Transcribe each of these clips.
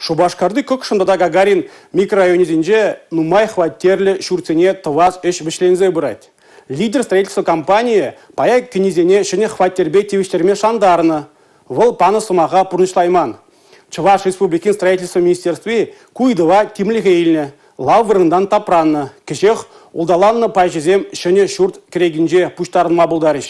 Шупашкарти Кӑкшӑм тата Гагарин микрорайонӗсенче нумай хваттерлӗ ҫуртсене тӑвас ӗҫ вӗҫленсе пырать. «Лидер» строительство компанийӗ пая кӗнисене ҫӗнӗ хваттерпе тивӗҫтерме шантарнӑ. Вӑл панӑ сӑмаха пурнӑҫлайман. Чӑваш Республикин строительство министерстви ку ыйтӑва тимлӗхе илнӗ. Лав вырӑнтан тапраннӑ. Кӗҫех улталаннӑ пайҫӑсем ҫӗнӗ ҫурт кӗрекинче пуҫтарӑнма пултарӗҫ.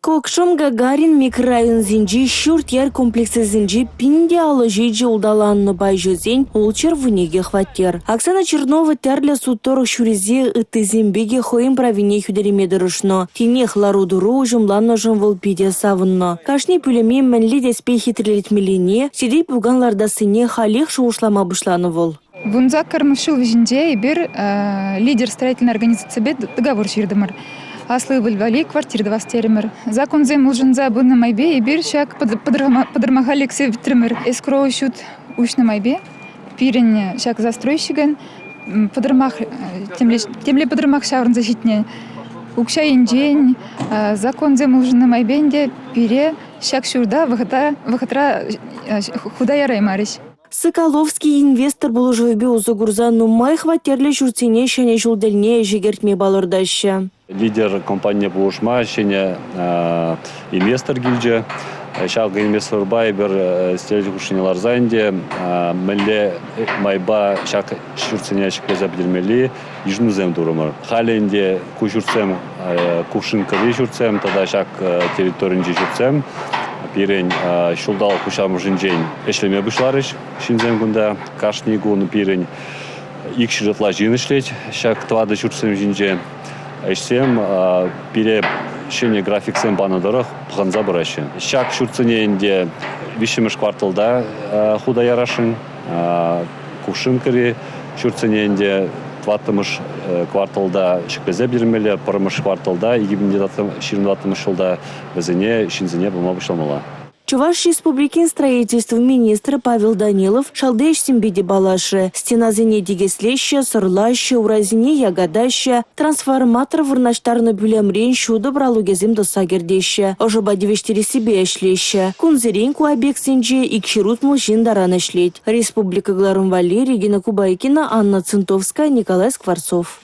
Кӑкшӑм Гагарин микрорайонсенчи ҫурт-йӗр комплексӗсенче 1057 улталаннӑ пайҫӑсен 612 хваттер. Оксана Чернова тӗрлӗ суд тӑрӑх ҫӳресе ыттисем пекех хӑйӗн правине хӳтӗлеме тӑрӑшнӑ. Тинех лару-тӑру уҫӑмланнӑшӑн вӑл питӗ савӑннӑ. Кашни пӳлӗме мӗнле тӗспе хитрелетмеллине, сӗтел-пукан лартассине халех шухӑшлама пуҫланӑ вӑл. 18-мӗш ҫул вӗҫӗнче эпир «Лидер» строительнӑй организаципе договор ҫыртӑмӑр. Аслӑ ывӑл валли квартира тӑвас терӗмӗр. Законсем улшӑнса пынӑ майпе эпир ҫак пӑтӑрмаха лексе пӗтрӗмӗр. Эскроу счет уҫнӑ майпе пирӗн ҫак застройщикӑн пӑтӑрмах темле пӑтӑрмах ҫаврӑнса ҫитнӗ. Укҫа енчен законсем улшӑннӑ майпе ӗнтӗ пире ҫак ҫурта вӑхӑтра хута яраймарӗҫ. Соколовский инвестор пулӑшӑвӗпе усӑ курса нумай хваттерлӗ ҫуртсене ҫӗнӗ ҫул тӗлне ӗҫе кӗртме палӑртаҫҫӗ. Лидер компанине пулӑшма ҫӗнӗ инвестор килчӗ. Ҫак инвесторпа эпир сӗтел хушшине ларса ӗнтӗ мӗнле майпа ҫак ҫуртсене ҫӗклесе пӗтермелли йышӑнусем турӑмӑр. Халӗ ӗнтӗ ку ҫуртсем Кувшинкӑри ҫуртсем тата ҫак территоринчи ҫуртсем пирӗн ҫулталӑк пуҫламӑшӗнчен ӗҫлеме пуҫларӗҫ ҫынсем кунта. Кашни кун пирӗн 200 ытла ҫын ӗҫлет ҫак тӑватӑ ҫуртсем ҫинче. Ӗҫсем пире ҫӗнӗ графиксем панӑ тӑрӑх пӑхӑнса пыраҫҫӗ. Ҫак ҫуртсене ӗнтӗ виҫҫӗмӗш кварталта хута ярасшӑн. Кувшинкӑри ҫуртсене ӗнтӗ тӑваттӑмӗш кварталта ҫӗклесе пӗтермелле, пӗрремӗш кварталта 2024 ҫулта вӗсене ҫынсене пама пуҫламалла. Чӑваш Республикин строительство министрӗ Павел Данилов шалти ӗҫсемпе те паллашрӗ. Стенасене тикӗслеҫҫӗ, сӑрлаҫҫӗ, урайсене якатаҫҫӗ, трансформатор вырнаҫтарнӑ пӳлӗмрен ҫутӑ пралукӗсем тӑсса кӗртеҫҫӗ, ӑшӑпа тивӗҫтерессипе ӗҫлеҫҫӗ. Кунсерен ку объектсенче 260 ҫын таран ӗҫлет. Республика кӑларӑм валли Регина Кубайкина, Анна Цинтовская, Николай Скворцов.